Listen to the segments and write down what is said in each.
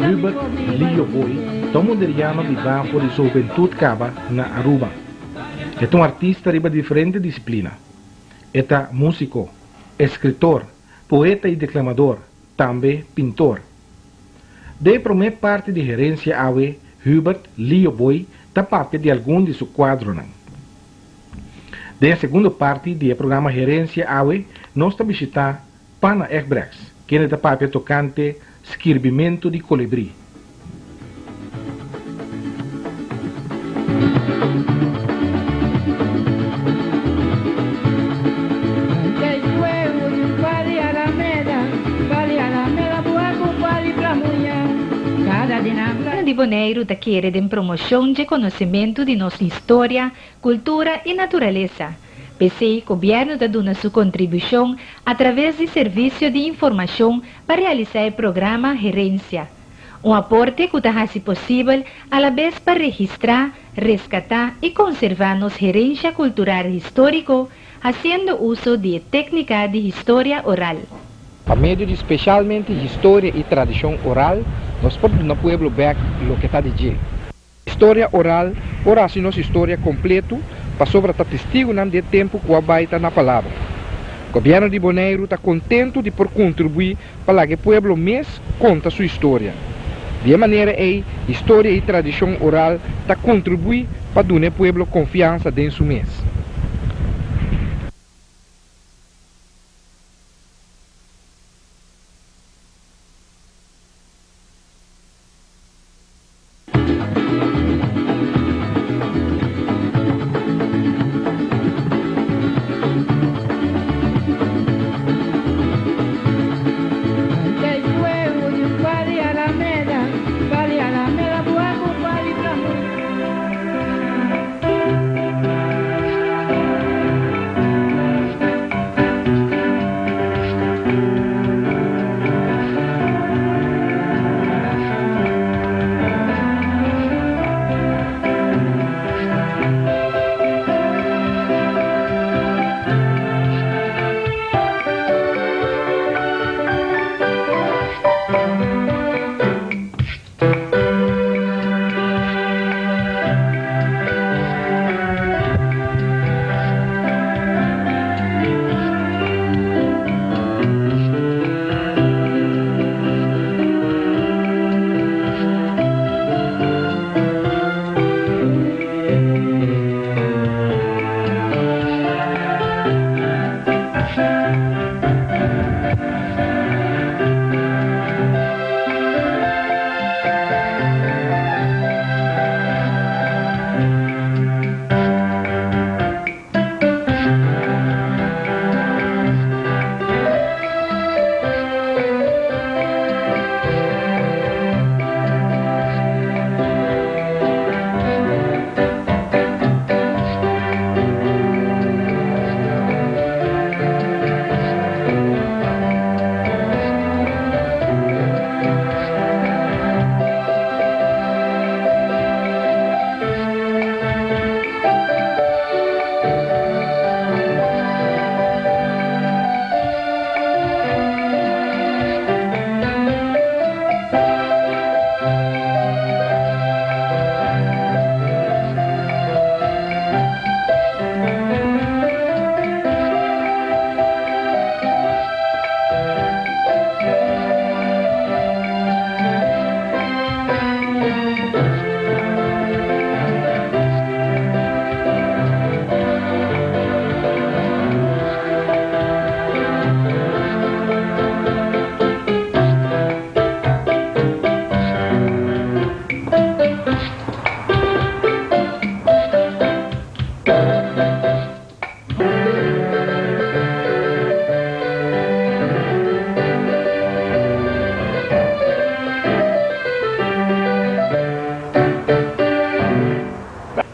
Hubert Lio Booi ta un Bonderiano bibá for di su hubentut kaba na Aruba. E ta un artista riba diferente disiplina. E ta músiko, eskritor, poeta i deklamador, tambe pintor. Den e promé parti di Herensia awe Hubert Lio Booi ta papia di algun di su kuadronan. Den e segundo parti di e programa Herensia awe nos ta bishitá Panna Egbrechts, kende ta papia tokante skirbimentu di kolibrí. Di Boneiru ta kere den promoshon dje konosementu di nos historia, kultura i naturalesa. P'esei gobièrnu ta duna su kontribushon atraves di Servisio di Informashon pa realisá e programa Herensia. Un aporte ku ta hasi posibel alabes pa registrá, reskatá i konservá nos herensha kultural históriko hasiendo uso di e téknika di historia oral. Pa medio di speshalmente historia i tradishon oral nos por duna pueblo bèk loke ta di dje. Historia oral por hasi nos historia kompletu pasobra ta testigunan di e tempu ku a bai ta na palabra. Gobièrnu di Boneiru ta kontentu di por kontribuí pa laga e pueblo mes konta su historia. Di e manera ei historia i tradishon oral ta kontribuí pa duna e pueblo konfiansa den su mes.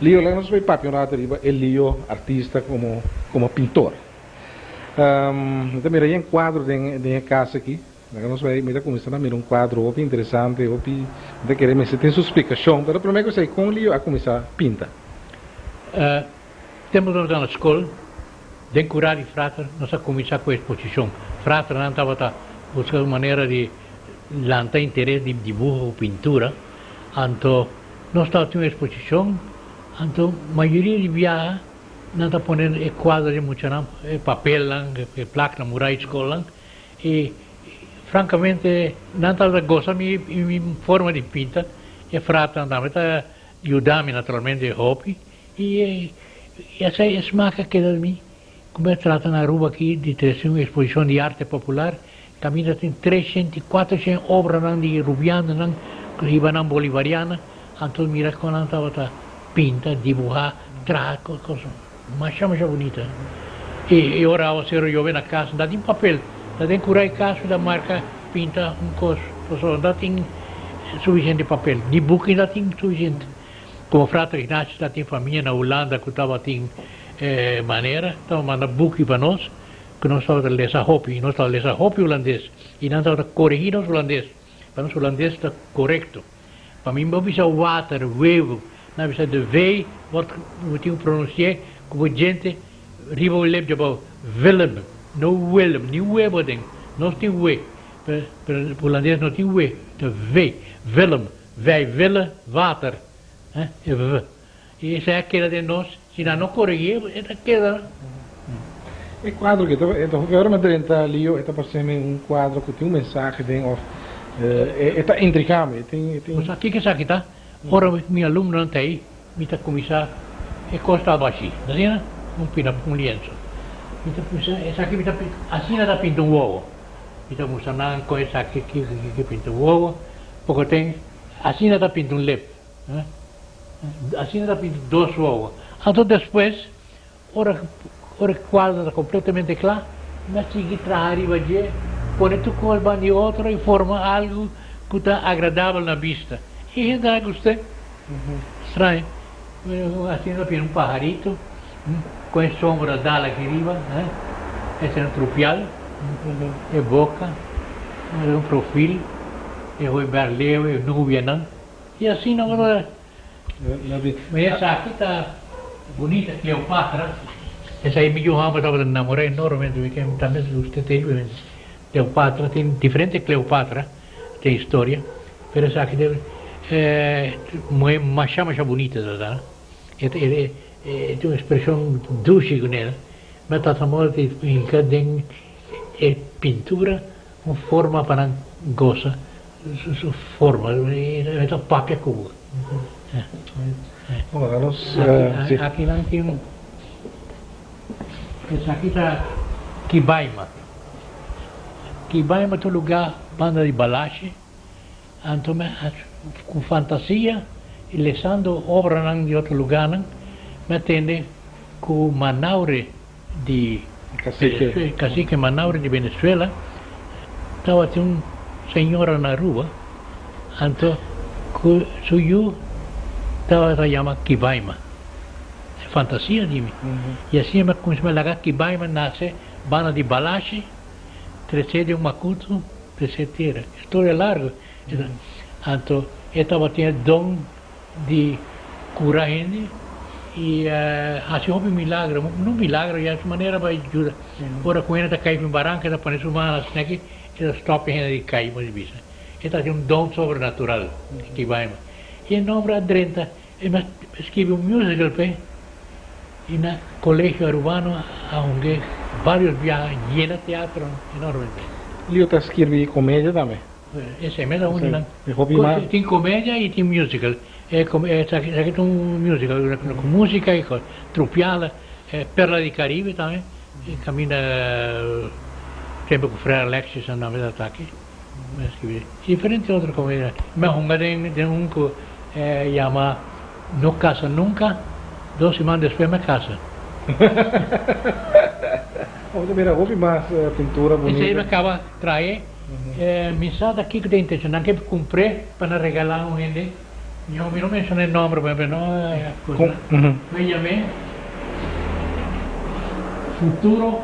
Lio, laga nos bay papia un rato riba e Lio artista como como pintor. Mi ta mira yen cuadro den den e cas aki. Laga nos bay, mi ta cuminsa na mira un cuadro hopi interesante, hopi, mi ta kere mester tin su splicacion, pero prome cu esey, con Lio a cuminsa pinta? Tempo nos tabata na scol. Den Curá di Frater nos a cuminsa cu exposicion. Fraternan tabata busca un manera di lanta interes di dibuho cu pintura. Anto nos tabatin un exposicion, anto mayoria di biaha nan ta pone e cuadro di muchanan, e papelnan, e plak na muray di scolnan y francamente nan tabata goza mi mi forma di pinta. E fraternan tambe ta yuda mi naturalmente hopi. I esei e smak a keda di mi. Ku mi a trata na Aruba aki di trese un eksposishon di arte popular, kaminda tin treshent i kuatershent obranan di rubianonan ku hiba nan bolivariana, anto mira kon nan tabata pinta, dibuhá, traha kos masha masha bunita. I ora awasero yobe na kas, no ta tin papel, ta den kura e kas mi ta marka, pinta un kos, pasobra no ta tin sufisiente papel, ni buki no ta tin sufisiente. Como Frater Ignacio ta tin famia na Hulanda cu tabatin manera, tabata manda buki pa nos, cu nos tabata lesa hopi, y nos tabata lesa hopi Hulandes, y nan tabata coregi nos Hulandes, pa nos Hulandes ta corecto. Pa mi bo bisa water, wevo, nan bisa de V wordt, bo tin cu pronunci'e cu bo djente riba bo lep djabou, Willem, no Willem, ni webo aden, nos tin we, pero Hulandes no tin we, ta V, Willem. Wij willen water, hè, e w. I esei a keda den nos, si nan no koregié, e ta keda. E kuadro aki ta e ta hopi ora mi a drenta Lio e ta parse mi un kuadro ku tin un mensahe den òf e ta intriga mi, e tin e tin. Bo sa kiko esaki ta? Ora mi alumnonan ta ei, mi ta kuminsá e kos ta bashí, ta asina? Un pina un lienso. Mi ta kuminsá esaki mi ta asina ta pinta un wowo. Mi ta mustra nan kon esaki kiko kiko pinta un wowo. Poko ten asina ta pinta un lep, asina ta pinta dos wowo. Anto despues, ora ora e kuadro ta kompletamente kla, mi a sigui traha riba dje, pone tur kos ban di otro i forma algu ku ta agradabel na bista. I hende a gust'é. Straño. Asina ta pinta un paharito ku e sombra dal aki riba, esei un trupial. E boca, un profil, e hoy berleo, e nubianan. Y asina bo ta. Ma esaki ta bunita, Cleopatra. Esaki mi yu homber tabata namora enormemente, mi ke tambe gusta te yu. Cleopatra, tin diferente Cleopatra den historia, pero esaki ta muhe masha masha bunita ta. E tin un expresion dushi cu nel. Mi a tata moda di hinca den e pintura un forma pa nan gosa su forma, mi ta papia cu bo. Aki nan tin, esaki ta Kibaima. Kibaima ta un lugar banda di Balashi, anto mi a cu fantasia y lesando obranan di otro lugarnan mi a tende Ku Manaure di Cacique Manaure di Venezuela tabatin un señora na Aruba, anto ku su yu tabata yama Kibaima. E fantasia di mi. I asina mi a kuminsá laga Kibaima nase banda di Balashi, tresé den un makutu, tresé tera. Historia largu. Anto e tabatin e don di cura hende y haci hopi milagro, no milagro ya su manera pa yuda, ora cu hende ta cay un baranca e ta pone su mano asina aki e ta stop e hende di cay como si bisa, e ta haci un don sobrenatural ki bay y e nomber a drenta e mi a scribi un musical p'e y na colegio arubano a hungue varios biaha yena teatro enormemente. Lio ta skirbi comedia tambe? Esei mes a uni nan. Tin comedia y tin musical. Esaki ta un musical cu musica y cos. Trupiala, Perla di Caribe tambe. Caminda tempo cu Frère Alexis a name ta aki. Diferente otro comedia. Mi a hunga den un cu yama No Casa Nunca. Dos siman despues mi a casa. Bo ta mira hopi mas pintura bunita. Esei mi a caba trae. Mi sa ta kiko ta intencion. Nan ke cumpr'é pa nan regalá un hende. Mi no menciona e nomber pa no cosa. Mi yam'é Futuro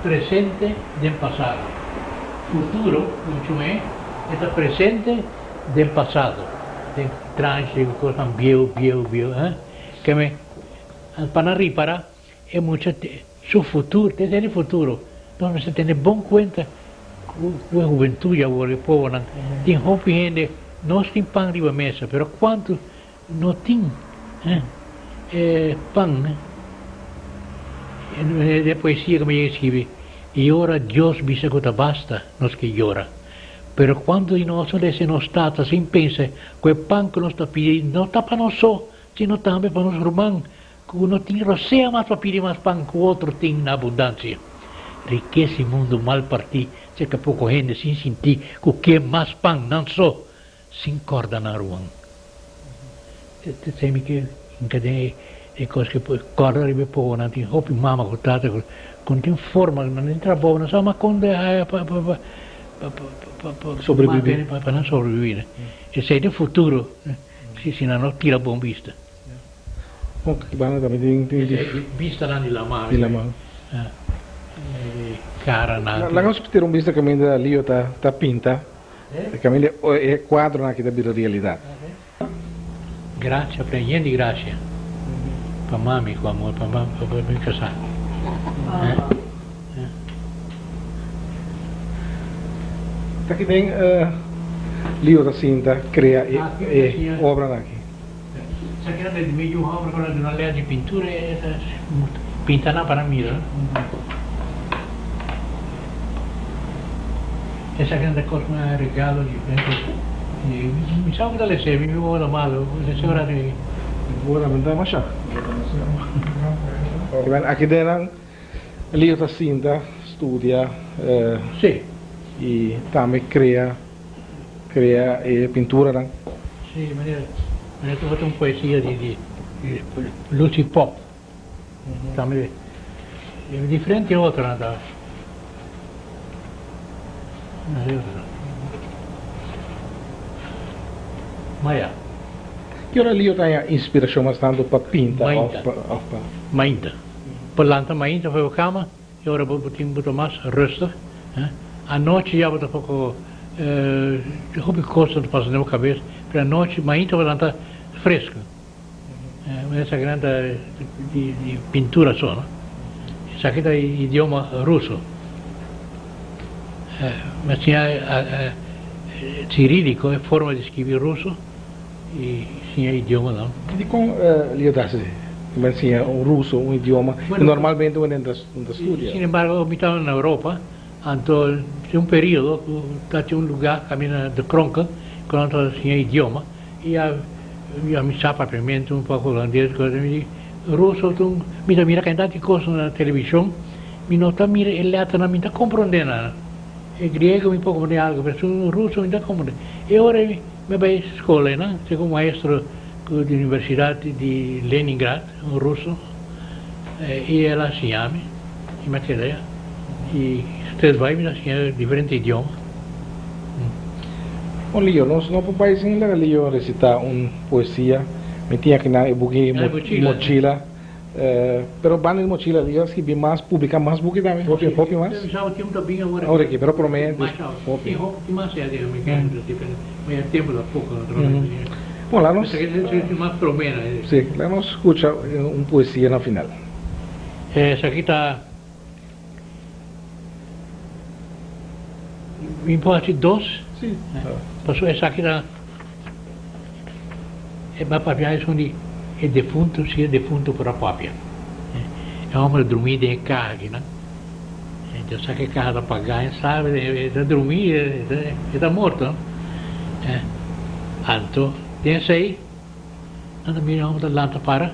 presente den pasado. Futuro, mucho mé, e ta presente den pasado. Den transhi ku kosnan bieu, bieu, bieu. Ke mi, pa nan ripara, e mucha. Su futuro, te den e futuro, nos mester tene bon cuenta cu e hubentud di awor, e pobonan. Tin hopi hende, nos tin pan riba mesa, pero cuanto no tin pan? E poesia cu mi yega scribi, Y ora Dios bisa cu ta basta, nos ke yora. Pero cuanto di nos a lesa nos tata sin pensa cu e pan cu nos ta pidi no ta pa nos so, sino tambe pa nos ruman Ku no tin rosea mas pa pidi mas pan ku otro tin na abundansia. Rikesa i mundu mal partí serka poko hende sin sintí ku ke mas pan nan so, sin kòrda nan ruman. Te esei mi ke hinka den e kos ke kòrda riba e pobonan tin hopi mama ku tata ku no tin forma, nan tin trabou, nan sa mas kon de haya pa pa Sobreviví. Pa nan sobreviví. Esei ta e futuro si nan no tira bon bista. Bon, ki banda tambe tin tin di. Bistanan di lamá. Di lamá. E karanan. Laga nos tira un bista kaminda Lio ta ta pinta. Kaminda e kuadronan aki ta bira realidat. Gracia, plen yen di gracia pa mami ku amor pa pa mi kasá. Ta ki den Lio ta sinta krea e obranan aki? Esaki nan ta di mi yu homber ku nan duna les di pintura e ta pinta nan pa nan mira. Esaki nan ta kos nan regalo diferente. Mi sa ku ta lese mi mi ora malo lese ora di. Bo lamenta masha. Aki den nan Lio ta sinta studia y tambe crea crea e pinturanan. Si, manera manera tabata un poesia di di Lucy Pop tambe y diferente otronan ta. Maya. Ki ora Lio ta haña inspiracion mas tanto pa pinta of pa of pa. Mainta. Por lanta mainta for bo kama e ora bo tin bo ta mas rustig. Anochi ya bo ta poko hopi kos ta pasa den bo kabes pero anochi mainta bo lanta fresco. Esaki nan ta di pintura so no. Esaki ta idioma ruso. Mi a siña cirílico e forma di skibi ruso. I siña idiomanan. Dikon Leo ta hasi? Mi a siña un ruso, un idioma ku normalmente un hende no ta studia. Sin embargo, mi tabata na Europa, anto tin un periodo ku ta tin un lugá kaminda De Kronkel ku nan tabata siña idioma i ami sa papiamentu, un poko holandes, mi di ruso ta un, mi ta mira kantidad di kos na televishon, mi no ta mira e lèternan, mi no ta komprondé nada. E griego mi por komprondé algu, pero esun ruso mi no ta komprondé. E ora mi. Mi a bai skol einan, segun un maestro di universidat di Leningrad, un ruso, i el a siña mi, i mi a keda ya. I steeds bai mi ta siña diferente idioma. Bon Lio, nos no por bai sin laga Lio recita un poesia. Mi tin akinan e buki Mochila. Pero banda di mochila Lio a skibi mas, publica mas buki tambe, hopi hopi mas. Awor aki, pero prome hopi. Bon, laga nos, si, laga nos scucha un poesia na final. Esaki ta Mi por haci dos? Si. Pasobra esaki ta. E ba papia esun di e defuntu, si e defuntu por a papia. E homber a drumi den e kaha akinan. Dios sa ke kaha ta pagá, e sabe, e ta drumi, e ta morto. Anto den esei nan ta mira e homber ta lanta para,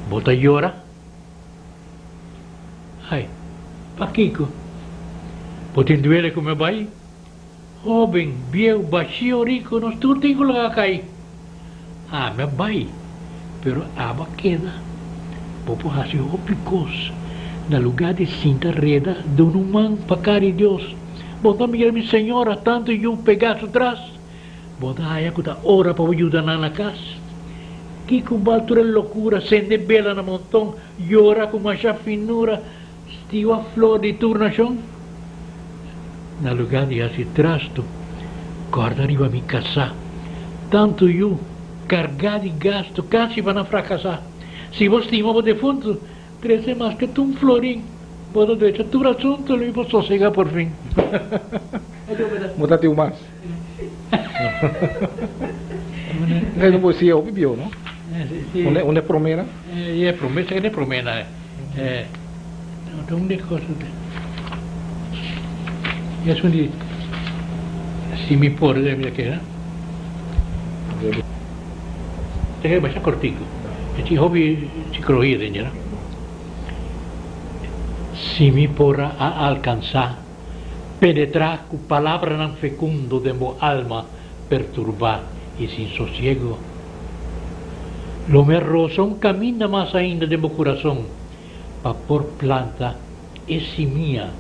bo ta yora. Ai, pakiko? Bo tin duele ku mi a bai? Hóben, bieu, bashí o riku, nos tur tin ku laga kai. Ami a bai, pero abo a keda. Bo por hasi hopi kos. Na lugá di sinta reda, duna un man pa kara di Dios. Bo no ta mira mi señora tantu yu pegá su tras? Bo ta haya ku ta ora pa bo yuda nan na kas? Kiko bal tur e lokura, sende bela na monton, yora ku masha finura, Stiwa flor di tur nashon? Na lugá di hasi trastu, kòrda riba mi kasá. Tantu yu, kargá di gastu, kasi pa nan frakasá. Si bo stima bo defuntu, Trece maske ta un florin, bo ta drecha tur asunto lo mi por sosega por fin. Bo ta tin mas. Esei ta un poesia hopi bieu, no? Un e promena? E prome, esei ta e promena. Ta un di e cosnan. Esun di si mi por mi ta keda. Ta keda basha cortico. E tin hopi psicologia den dje, no? Si mi por a alcansa penetra cu palabranan fecundo den bo alma perturba y sin sosiego, lo mi a rosa un caminda mas ainda den bo curason pa por planta e simia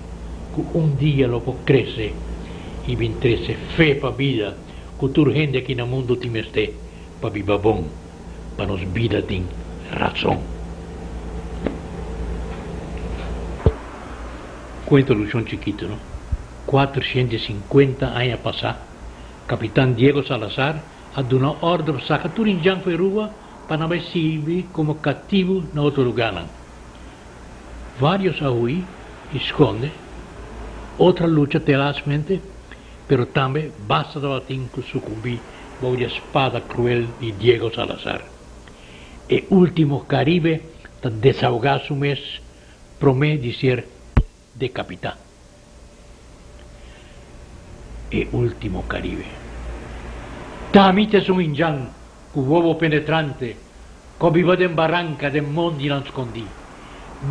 cu un dia lo por crece y bin trece fe pa bida cu tur hende aki na mundo tin mester pa biba bon, pa nos bida tin razon. Cu introduccion chikito, no? 450 aña pasa, Capitan Diego Salazar a duna ordo pa saca tur indian for e Aruba pa nan bai sirbi como catibu na otro lugarnan. Varios a hui y sconde, otro a lucha terazmente, pero tambe basta tabatin cu sucumbi bou di e spada cruel di Diego Salazar. E ultimo Caribe ta desahoga su mes prome di ser decapita. E ultimo Caribe. Tami ta esun indjan cu wowo penetrante cu a biba den baranca den mondinan scondi.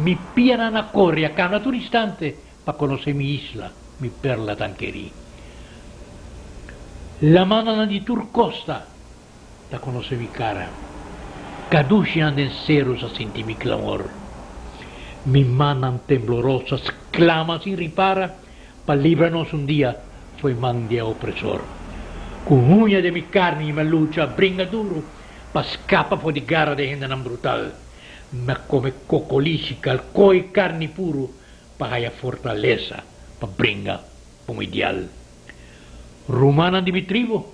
Mi pianan a core a cana tur instante pa conoce mi isla, mi perla tan keri. Lamananan di tur costa ta conoce mi cara. Cadushinan den ceru sa sinti mi clamor. Mi mannan tembloroso a sclama sin ripara pa libra nos un dia fo'i man di e opresor. Cu huña den mi carni mi a lucha, bringa duru pa scapa for di gara di hendenan brutal. Mi a come cocolishi, calcó i carni puru pa haya fortalesa pa bringa pa un ideal. Rumannan di mi tribu,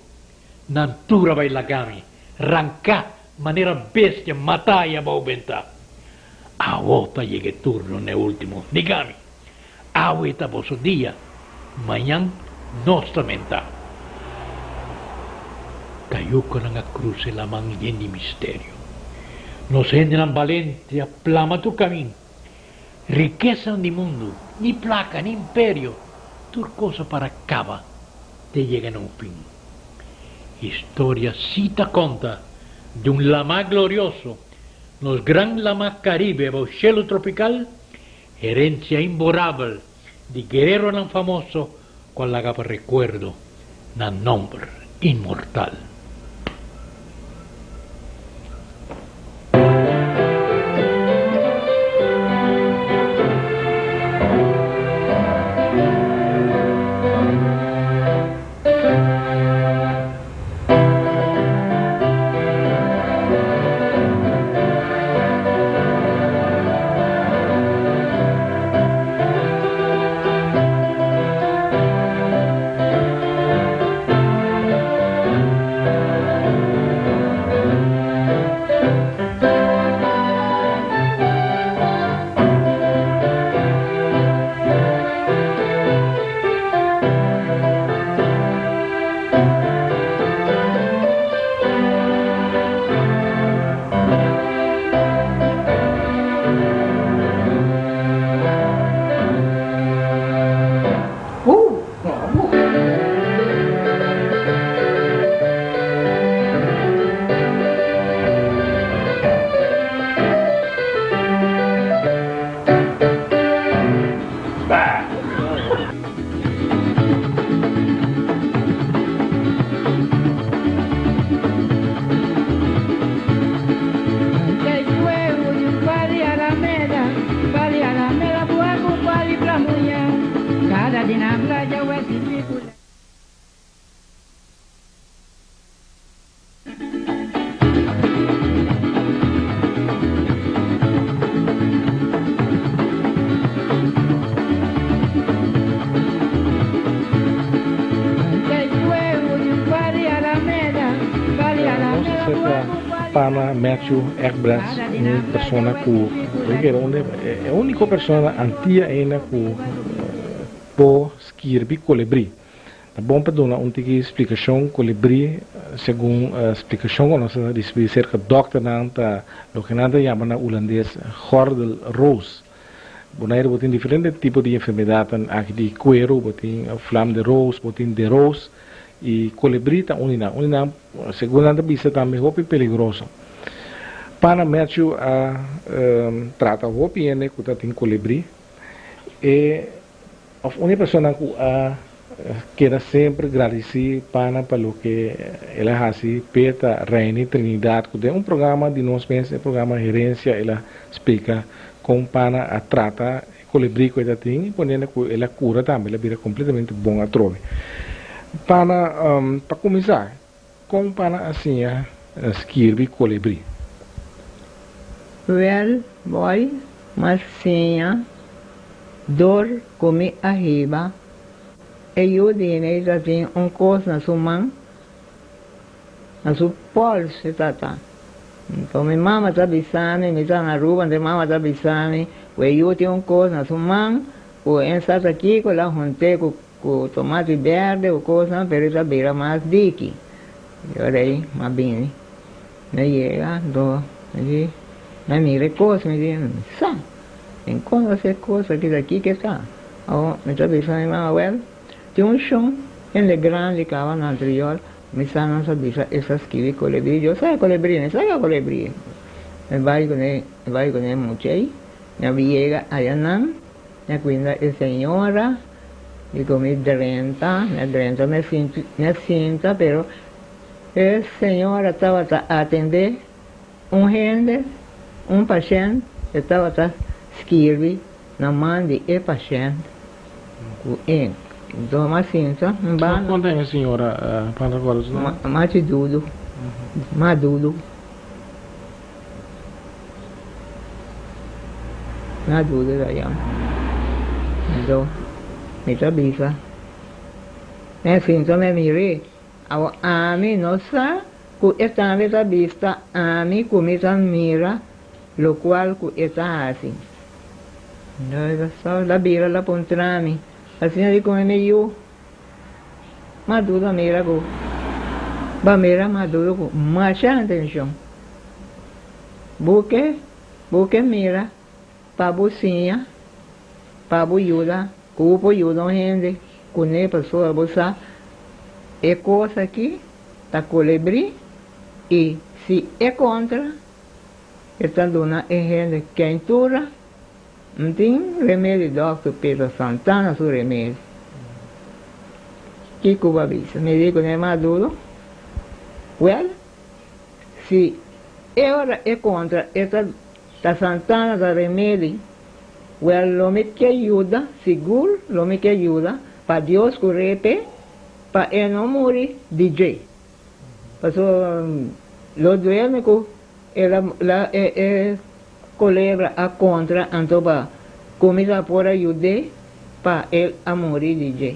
nan tur a bai laga mi, ranká manera bestia matá i abou bentá. Awo ta yega e turno n'e último, diga mi, awe ta boso dia, mañan nos ta mentá. Cayuconan a crusa e laman yen di misterio. Nos hendenan balente a plama tur camin. Rikesanan di mundu, ni plaka, ni imperio, tur cosa para kaba te yega na un fin. Historia sí ta konta di un lamá glorioso, nos gran lamá Karibe abou shelu tropikal, herensia imborabel di guereronan famoso ku a laga pa rekuerdo nan nomber inmortal. Nos a serka. Pana Matthew Egbrechts, un persona ku e úniko persona Antia eina ku por skirbi kolibrí. Ta bon pa duna un tiki splikashon kolibrí segun splikashon ku nos a risibí serka dòkternan ta loke nan ta yama na hulandes gordelroos. Boneiru bo tin diferente tipo di enfermedatnan aki di kueru, bo tin vlam de roos, bo tin de roos i kolibrí ta un di nan. Un di nan segun nan ta bisa tambe hopi peligroso. Pana Matthew a trata hopi hende ku ta tin kolibrí. E Of un e persona ku a keda semper gradisí Pana pa loke el a hasi p'e ta Reini Trinidad ku den un programa di nos mes, e programa Herencia, el a splika kon Pana a trata e kolibrí ku e ta tin i poniendo ku el a kura tambe, el a bira kompletamente bon atrobe. Pana, pa kuminsá, kon Pana a siña skirbi kolibrí? Wèl, bòi, m'a siña dor ku mi a hiba e yu di mi ta tin un kos na su man, na su pòls e ta ta. Nto mi mama ta bisa mi, mi ta na Aruba, nto mi mama ta bisa mi ku e yu tin un kos na su man ku e sa ta kiko el a hunt'é ku Ku tomati berde ku kosnan pero e ta bira mas diki. E ora ei m'a bini. Mi a yega anto mi di, mi a mira e kos mi di, sa, mi konosé e kos aki ta kiko e ta. Awor mi ta bisa mi mama, wèl, tin un shon hende grandi kaba na anterior, mi sa nan sa bisa e sa skibi kolebrí, yo sa e kolebrí, mi sa e kolebrí. Mi bai kuné, mi bai kuné mucha ei, mi a yega ayanan. Mi a cuinda e señora y cu mi drenta, mi a drenta mi a sinta pero e señora tabata atende un hende, un pashent, e tabata skirbi na man di e pashent cu ink. Enton mi a sinta un banda. Cuanto aña e señora pa recorda su nomber? Machi Dudu, Ma Dudu. Na duda ta yama. Anto mi ta bisa, E sinta mi mir'é. Awor ami no sa ku e tambe ta bista ami ku mi ta mira lokual ku e ta hasi. Anto el a bira el a puntra mi, Asina di kome mi yu? Maduro mira ku ba mira Maduro ku masha atenshon. Bo ke bo ke mira pa bo siña, pa bo yuda, ku bo por yuda un hende kuné pasobra bo sa e kos aki ta kolebrí i si e kontra e ta duna e hende keintura. N tin remedi dòkter Pedro Santana su remedi. Kiko bo a bisa? Mi di ku ne Maduro, Wèl, si e ora e kontra e ta ta Santana ta remedi, wèl lo mi ke yuda, sigur lo mi ke yuda pa Dios kur'é p'e pa e no muri di dje. Pasobra lo duerme ku el a la e e Colebra a contra anto pa cuminsa por a yud'é pa el a muri di dje.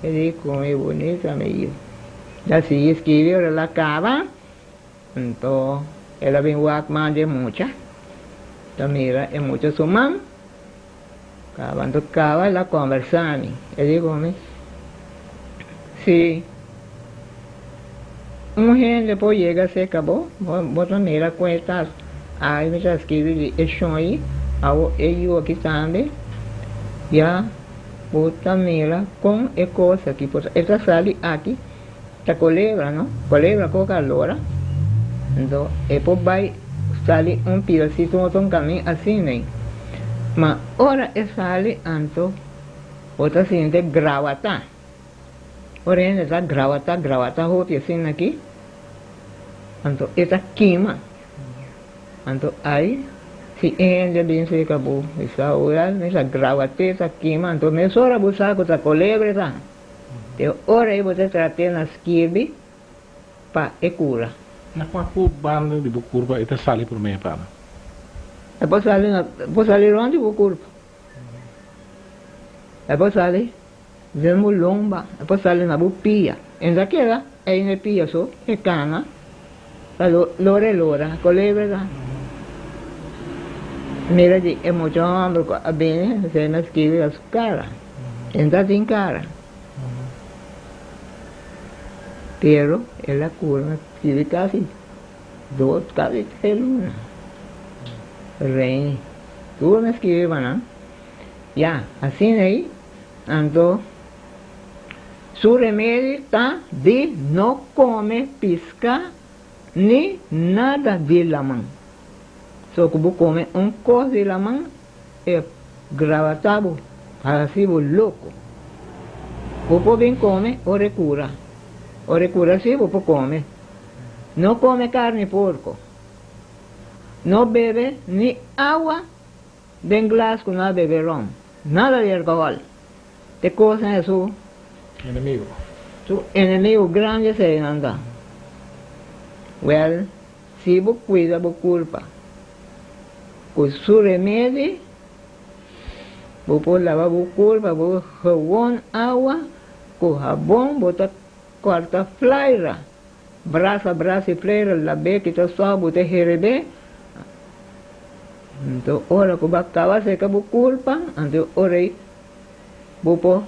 E di con e bunita mi yu. Ta sigui skibi ora el a caba, anto el a bin wak man dje mucha. Ta mira e mucha su man. Caba anto caba el a conversa mi. E di con mi, Si un hende por yega cerca bo, bo ta mira con e tas. Ay mi ta skibi di e shon ayi, awo e yu aki tambe, ya bo ta mira con e cos aki por ta. E ta sali aki, ta colebra no, colebra con calora, anto e por bay sali un pidacito otro un camin asina ayi. Ma ora e sali anto bo ta sinti grawata. Ora hende ta grawata, grawata hopi asina aki, anto e ta kima. Anto ai, si e hende bin cerca bo, bisa, Ora mi ta grawat'é, ta kima, anto mesora bo sa cu ta colebre ta. Te ora ei bo ta trat'é na skirbi pa e cura. Na cua cu banda di bo curpa e ta sali prome, pana? E por sali na, e por sali rond di bo curpa. E por sali den bo lomba, e por sali na bo pia. En ta keda ei na e pia so, e cana. Ta lora e lora, colebra ta mira di e mucha homber cu a bini, esey na skibi na su cara, e no ta tin cara, pero el a cura na skibi casi dos, casi tres luna, Reini, tur na skibi pa nan, ya, asina ey, anto. Su remedi ta di no come pisca ni nada di laman. So cu bo come un cos di laman e grabata bo, haci bo loco. Bo por bin come ora e cura. Ora e cura si bo por come. No come carni porco. No bebe ni awa den glas cu no a bebe rom. Nada di alcohol. E kosnan e su. Enemigo. Su enemigo grandi esei nan ta. Wèl, si bo kuida bo kurpa ku su remedi, bo por laba bo kurpa ku gewon awa, ku habon, bo ta kòrta flaira, brasa brasa e flaira, lab'é kita sòp, bo ta hereb'é. Anto ora ku bo a kaba seka bo kurpa, anto ora ei Bo por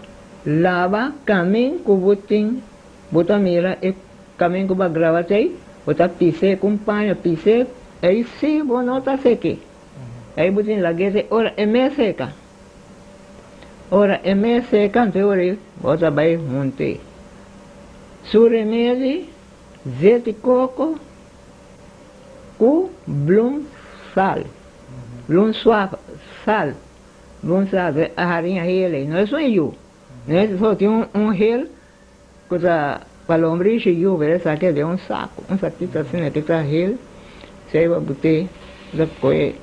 laba kamin ku bo tin, bo ta mira e kamin ku bo a graba t'ei, bo ta pis'é ku un paño, pis'é ei si bo no ta sek'é. Ei bo tin lag'é te ora e mes seka. Ora e mes seka anto ora ei bo ta bai hunt'é. Su remedi, zeti koko ku blum sal, blum sal. Bon sa e hariña hel ei no es un yu. No es so tin un hel ku ta pa lombrishi yu pero esaki e den un saku, un sakito asina ke ta hel. Esei bo bute ta kohe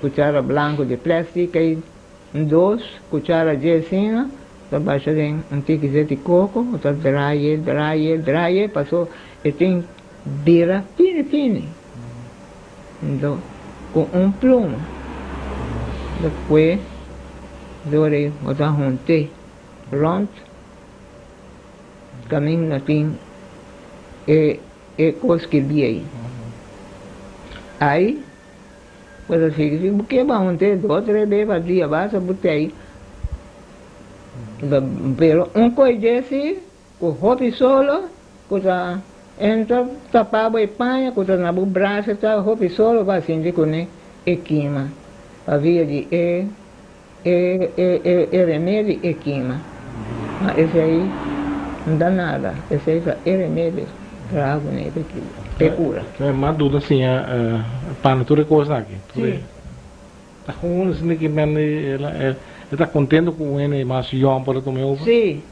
kuchara blanku di plastic ei un dos kuchara dje asina ta basha den un tiki zeti koko bo ta draai draai draai paso e tin bira fini fini. Anto ku un pluma despues dor ei bo ta hunt'é rònt kaminda tin e e kos skirbí ei. Ai bo ta sigui si bo ke bo a hunt'é dos tres bes pa dia basta bo tei pero un kos dje si. Ku hopi solo ku ta entra tapa bo e paña ku ta na bo brasa ta hopi solo pa sinti kuné e kima pa via di e e e e remedi e kima. Ma esei no ta nada, esei ta e remedi traha kuné pe kura. Mas duda siña pana tur e kosnan aki. Si. Ta gewoon sinti ki men e ta kontento ku un hende mas yòn por a tuma e over? Si.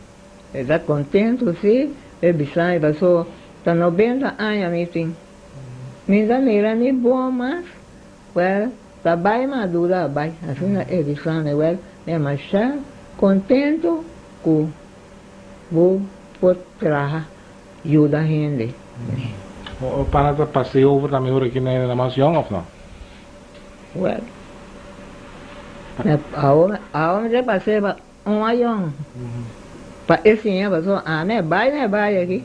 E ta contento si e bisa e paso ta 90 aña mi tin. Mi ta mira ni bon mas, wel ta bay madura a bay, asina e bisa mi wel mi a masha contento cu bo por traha yuda hende. O pana ta pasa e over tambe ora ki na hende mas yong of no? Wel awor mi ta pasa e Un ayon pa e siña pasobra ami a bai na e bai aki.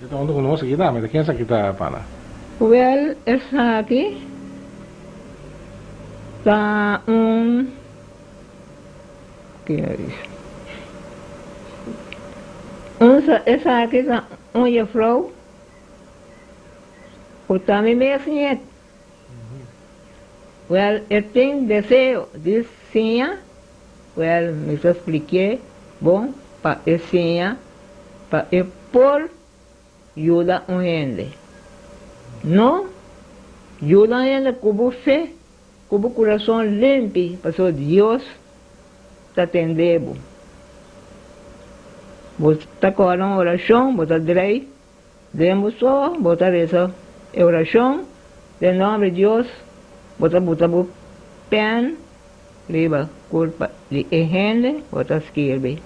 E ta huntu ku nos aki tambe, ta ken esaki ta pana? Wèl, esaki ta un, ki a bisa? Un esaki ta un jefrou ku ta mi mes ñet. Wèl, e tin deseo di siña? Wèl, mi ta splik'é bon pa e siña pa e por yuda un hende. No yuda un hende ku bo fe, ku bo kurason limpi, pasobra Dios ta tende bo. Bo ta kòrda un orashon, bo ta drei Den bo so bo ta resa e orashon den nòmber di Dios, bo ta buta bo pèn riba kurpa di e hende bo ta skirbi.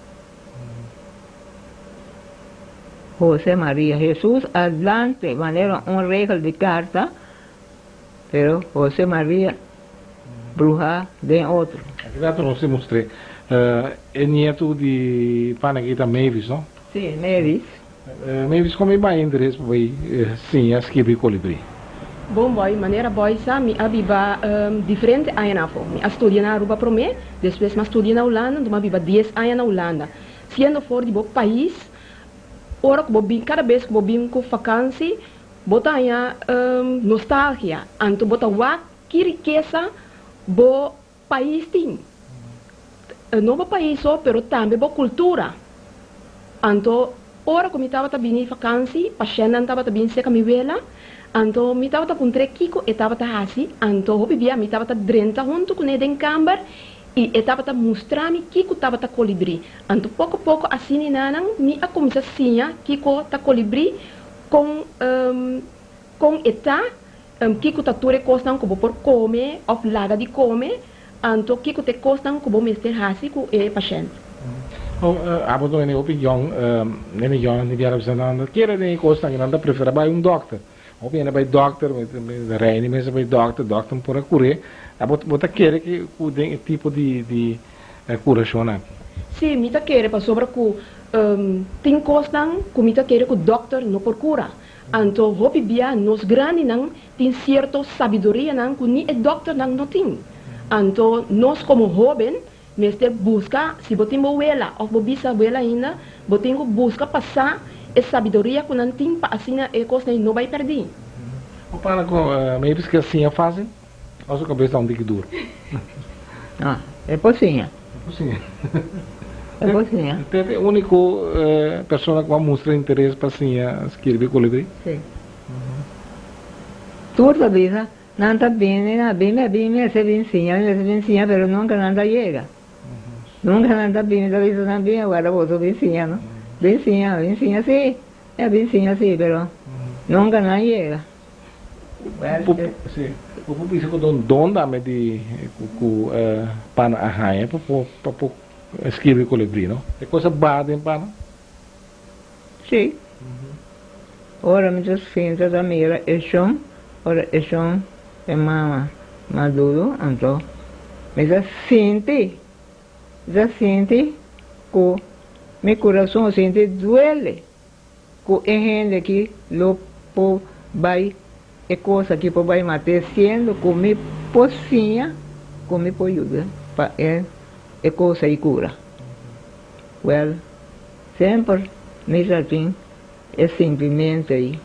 Jose Maria Jesus adelante manera un regel di karta, pero Jose Maria bruha den otro. Aki rato nos tin mustr'é e nietu di pana aki ta Mavis, no? Sí, Mavis. Mavis, kon mi bai interes pa bai siña skirbi kolibrí? Bon boy, manera boy sa mi a biba diferente añanan afo. Mi a studia na Aruba prome, despues mi a studia na Hulanda, anto mi a biba dies aña na Hulanda. Siendo for di bo pais, ora ku bo bin, kada bes ku bo bin ku fakansi, bo ta haña nostalgia, anto bo ta wak ki rikesa bo pais tin. No bo pais so, pero tambe bo kultura. Anto ora ku mi tabata bini fakansi, pashèntnan tabata bin seka mi wela, anto mi tabata puntr'é kiko e tabata hasi, anto hopi bia mi tabata drenta huntu kuné den kamber i e tabata mustra mi kiko tabata kolibrí. Anto poko poko asina nanan mi a kuminsá siña kiko ta kolibrí, kon kon e ta, Kiko ta tur e kosnan ku bo por kome òf laga di kome? Anto kiko ta e kosnan ku bo mester hasi ku e pashènt? Abo ta wende hopi yòn, hende yòn di biaha bisa nan ta kere den e kosnan ku nan ta preferá bai un dòkter. Hopi hende bai dòkter, reini mester bai dòkter, dòkter no por a kur'é. Abo bo ta kere ku den e tipo di kurashon aki? Sí, mi ta kere pasobra ku tin kosnan ku mi ta kere ku dòkter no por kura. Anto hopi bia nos grandinan tin sierto sabidorianan ku ni e dòkternan no tin. Anto nos komo hóben mester buska, si bo tin bo wela òf bo bisawela ainda, bo tin ku buska pa sa e sabidoria ku nan tin pa asina e kosnan no bai pèrdí. Bo para ku maybe ke siña fásil òf su kabes ta un tiki duru? No, e por siña. E por siña. E por siña. Te e úniko persona ku a mustra interes pa siña skirbi kolibrí? Sí. Tur ta bisa, nan ta bini, nan a bini, a bini, mester bin siña, mester bin siña, pero nunka nan ta yega. Nunka nan ta bini, ta bisa nan bini, aguarda boso bin siña, no. Bin siña, bin siña, sí, a bin siña, sí, pero nunka nan yega. Bo por bisa ku ta un don tambe di ku pana a haña pa por pa por skirbi kolibrí, no? E kos a baha den pana? Sí. Ora mi ta sinta ta mira e shon, ora e shon e mama maduro, anto mi ta sinti, mi ta sinti ku mi kurason sinti duele. Ku e hende aki lo por bai e kos aki por bai mat'é siendo ku mi por siña ku mi por yuda pa e e kos ei kura. Wèl, semper mi ta tin e sintimentu ei.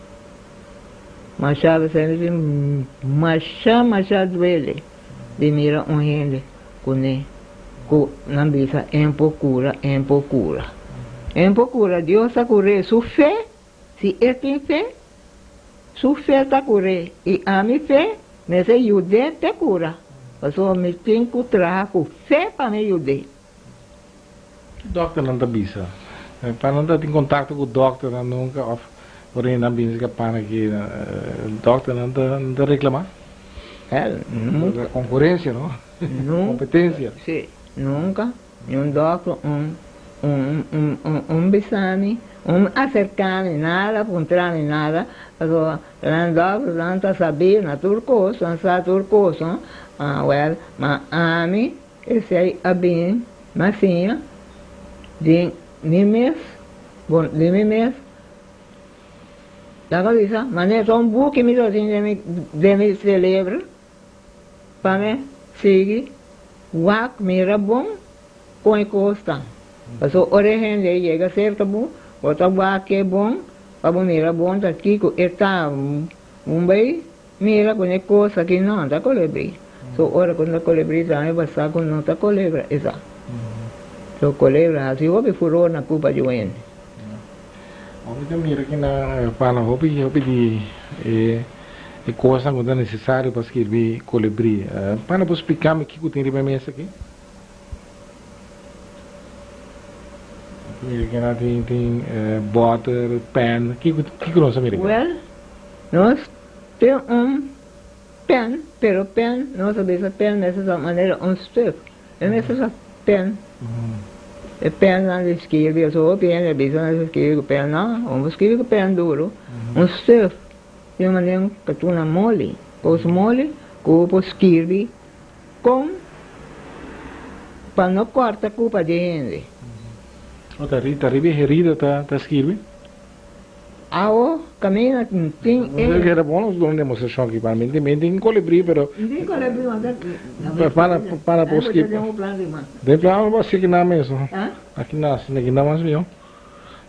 Masha bes mi tin masha masha duele di mira un hende kuné ku nan bisa en por kura, en por kura. En por kura, Dios ta kur'é. Su fe, si e tin fe, su fe ta kur'é. I ami fe mester yud'é p'e kura, pasobra mi tin ku traha ku fe pa mi yud'é. Ki dòkternan ta bisa? Pa nan ta tin kontakto ku dòkternan nunka òf ora nan bini si kapana aki dòkternan ta reklamá? Nunka. Konkurensia no? Kompetensia. Si, nunka ni un dòkter un un un un bisa mi, un aserká mi nada, puntra mi nada, pasobra nan dòkternan ta sabí na tur kos, nan sa tur kos, no? Wèl, ma ami Esei a bin na siña di mi mes, bon, di mi mes, laga bisa, manera ta un buki mi ta tin den mi, den mi celebro, pa mi sigui wak, mira bon kon e kos ta. Pasobra ora e hende a yega serka bo, bo ta wak e bon, pa bo mira bon ta kiko e ta. Un bay mira con e cos aki no ta colebri. So ora cu ta colebri tambe bo sa cu no ta colebra esa. So colebra haci hopi furor na cupa di wende. Hopi ta mira ki na pana hopi hopi di e e cosnan cu ta necesario pa skirbi colebri. Pana bo splica mi kico tin riba e mesa aki? Mira ki na tin tin boter, pen, kico kico nos a mira aki? Well, nos tin un pen, pero pen nos a bisa pen mester ta manera un stuk, e mester ta pen, e pennan di skirbi aso hopi hende a bisa nos a skirbi ku pen, no, un bo skirbi ku pen duru, un stuf tin manera un katuna moli, kos moli ku bo por skirbi Kon pa no kòrta kupa di hende. O ta riba e herida ta skirbi? Awo camina tin e. Nos keda bon nos duna un demostracion aki pa mi mi tin colibri pero. Mi tin colibri mas ta. Para para por skip. Den plan bo a siki nan mes no. Aki nan aki nan mas miho.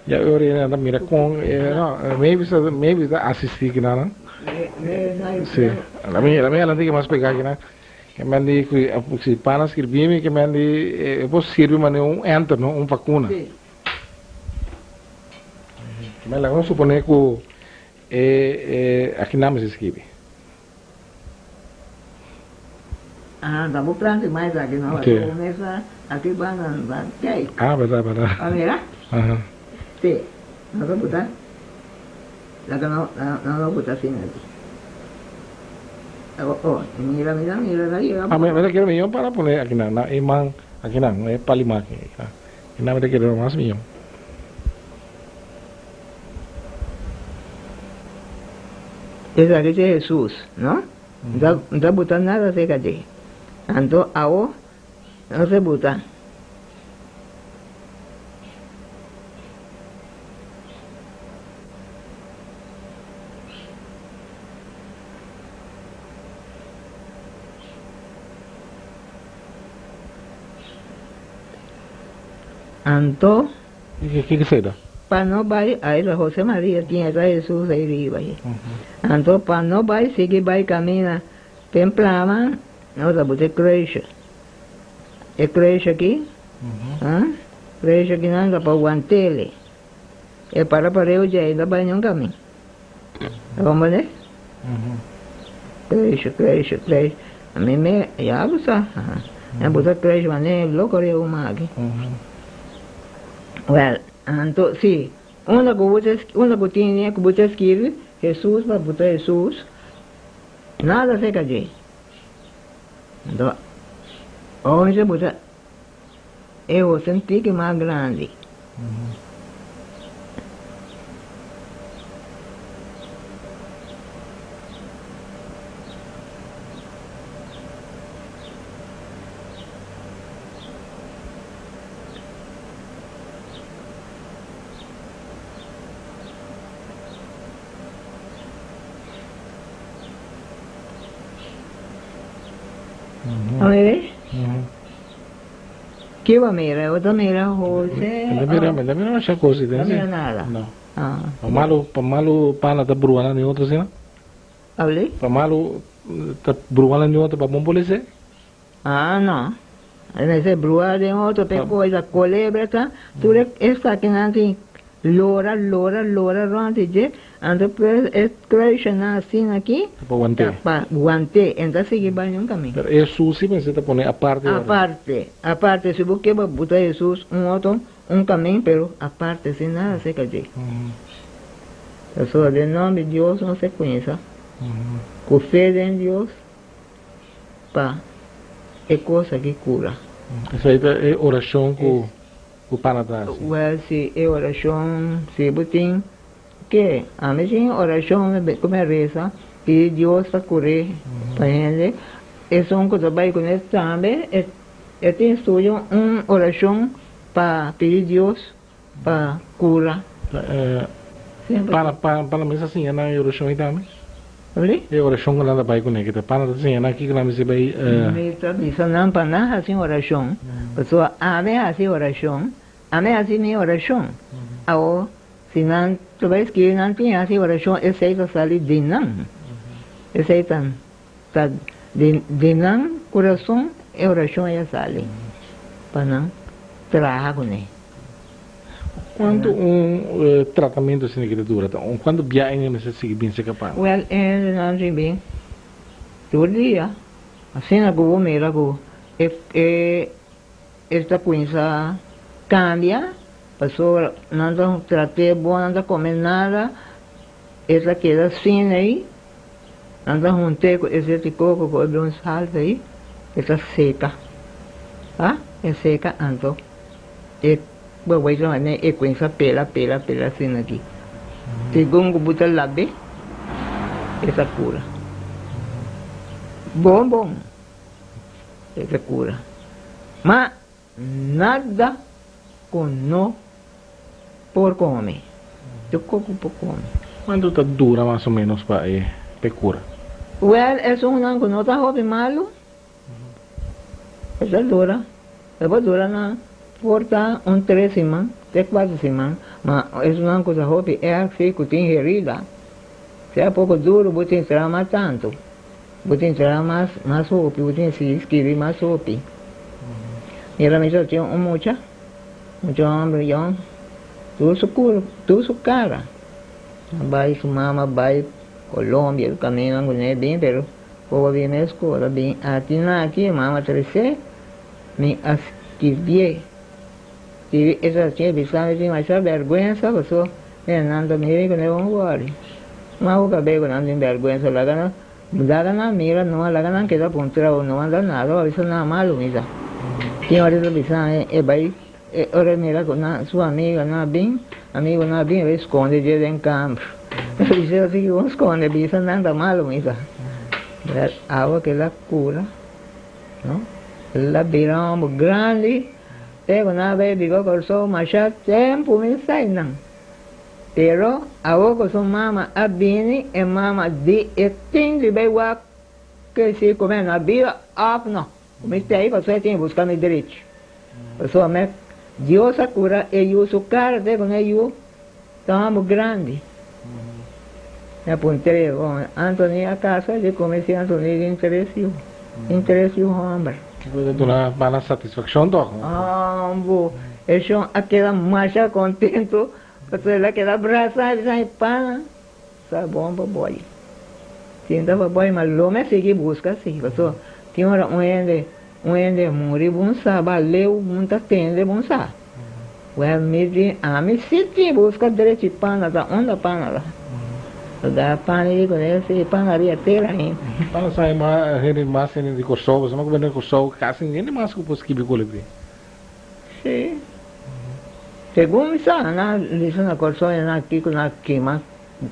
Ya e ora nan ta mira con no maybe sa maybe ta asisti aki nan. Si la mi la mi adelante mas pega aki nan. Ke men di ku si pana skirbi mi ke men di e por sirbi manera un enter no un vacuna. Me laga nos supone ku e e aki nan mester skibi. Ah, ta bo plan di mais aki no, Sí. bo mesa aki banda ba kijk. Ah, berdad, berdad. A mira? Aha. Sí, nos a buta, laga no, no no buta asina aki. Oh, oh, mira, mira, mira, la yega. Ah, mi, mi ta kere miyon para pone aki nan, na e man, aki nan, e palima aki, aki nan. E nan mi ta kere mas miyon. Esaki ta Hesus, no? No ta buta nada cerca dje. Anto awo no se buta. Anto. Kiko esei ta? Pa no bai, ai ta Jose Maria tin e ta Hesus ei riba ei. Anto pa no bai sigui bai camina den plama, nos a buta e kruisje. E kruisje aki, kruisje aki nan ta pa wantele. E para pareu dje ei no bai niun camin. Ta comprende? Kruisje, kruisje, kruisje. Mi me, ya bo sa. Mi a buta kruisje manera loco riba un maki. Well, anto si, unda ku bo ta, unda ku tin ku bo ta skirbi Hesus pa buta Hesus, nada serka dje. Anto, ora bo ta E hosen tiki mas grandi. Ke bo a mira? Bo ta mira Jose? Mi ta mira, mi ta mira masha cos No mira nada? No. Pa malu, pa malu pana ta brua nan di otro asina? Abli? Pa malu ta brua nan di otro pa bon polise? Ah, no. E mester brua den otro pe cosa, colebra ta, tur esakinan tin Lora, lora, lora rond di dje, anto pues e kruishanan asina aki Ta pa want'é. ta pa want'é, e no ta sigui bai niun kamin. Pero Hesus si mester ta pone aparte ora. Aparte, aparte, si bo ke bo buta Hesus un otro, un kamin, pero aparte, sin nada serka dje. Pasobra den nomber di Dios nos ta kuminsá ku fe den Dios pa e kos aki kura. Esei ta e orashon ku. Ku pana ta hasi? Wel si e orashon si bo tin ke ami tin orashon ku mi a resa pidi Dios pa kure pa hende esun ku ta bai kuné tambe e tin studio un orashon pa pidi Dios pa kura. Pana pana mester siña nan e orashon ei tambe? Li? E orashon ku nan ta bai kuné kita pana ta siña nan kiko nan mester bai. Mi ta bisa nan pa nan hasi orashon, pasobra ami hasi orashon, ami hasi mi orashon. Awor, si nan ta bai skirbi nan tin hasi orashon, esei ta sali di nan. Esei ta ta di di nan kurason e orashon ei a sali pa nan traha kuné. Cuanto un tratamento asina ki ta dura? Cuanto bia e mester sigui bin seca pan? Wel, e hendenan tin bin tur dia. Asina cu bo mira cu e e e ta cuminsa cambia, pasobra nan ta trat'é bon, nan ta come nada, e ta keda asina ei, nan ta hunt'é cu e zeti coco cu e blon salsa ei, e ta seca. Ha? E seca anto. E bawai ta mane e cuensa pela pela pela asina aki. Segun cu bo ta labe e ta cura. Bon bon e ta cura. Ma nada cu no por come. Tur koko por kome. Kuantu ta dura mas o ménos pa e p'e kura? Wèl, esunnan ku no ta hopi malu, e ta dura. E por dura na por ta un tres siman te kuater siman. Ma esunnan ku ta hopi erg si ku tin herida, sea poko duru bo tin traha mas tantu. Bo tin traha mas mas hopi, bo tin sigui skibi mas hopi. Mira mi ta tin un mucha, mucha homber yòn, tur su kur, tur su kara a bai, su mama a bai Colombia, su kaminnan ku ne bin, pero poko a bin meskos, a bin aki na aki, e mama a tres'é, mi a skibié, skibi e ta hacié bisa mi tin masha bèrgwensa paso mira nan ta mira mi ku ne bon wòri, ma bo kab'é ku nan tin bèrgwensa laga nan Laga nan mira no, laga nan keda puntra bo, no manda nada, bo a bisa nada malu misa. Tin ora ta bisa e bai, e ora e mira ku nan su amigonan a bin, amigonan a bin e bai skonde dje den kamber. E bisa así ku bo skonde bisa nan ta malu misa. Awa kila kura, no, el a bira homber grandi, te ku nan a bai biba Kòrsou masha tempu misa einan. Pero awor ku su mama a bini, e mama di e tin di bai wak ke si ku mi no a biba òf no. Ku mi ta ei pasobra e tin buska mi drechi. Pasobra mi Dios a kura e yu su kara te ku e yu ta hòmber grandi. Mi a puntr'é, Bon, Anthony a kasa? Di ku mi si Anthony tin tres yu, tin tres yu hòmber. Bo ta duna bana satisfakshon tòg? Ambo, e shon a keda masha kontentu, pasobra el a keda brasá i bisa, Mi pana sa bon pa boi. Sinta pa boi, ma lo mi a sigui buska si, pasobra tin ora un hende, un hende muri bon sa, ba leu bon ta tende bon sa. Wèl mi di, ami si tin buska drechi pana ta unda pana ta? Da pana di kuné si pana riba tera ainda. Pana sa e hende mas hende di Kòrsou, pasobra ku bini di Kòrsou kasi hende mas ku por skibi kolibrí. Si. Segun mi sa nan bisa na Kòrsou e nan kiko nan kima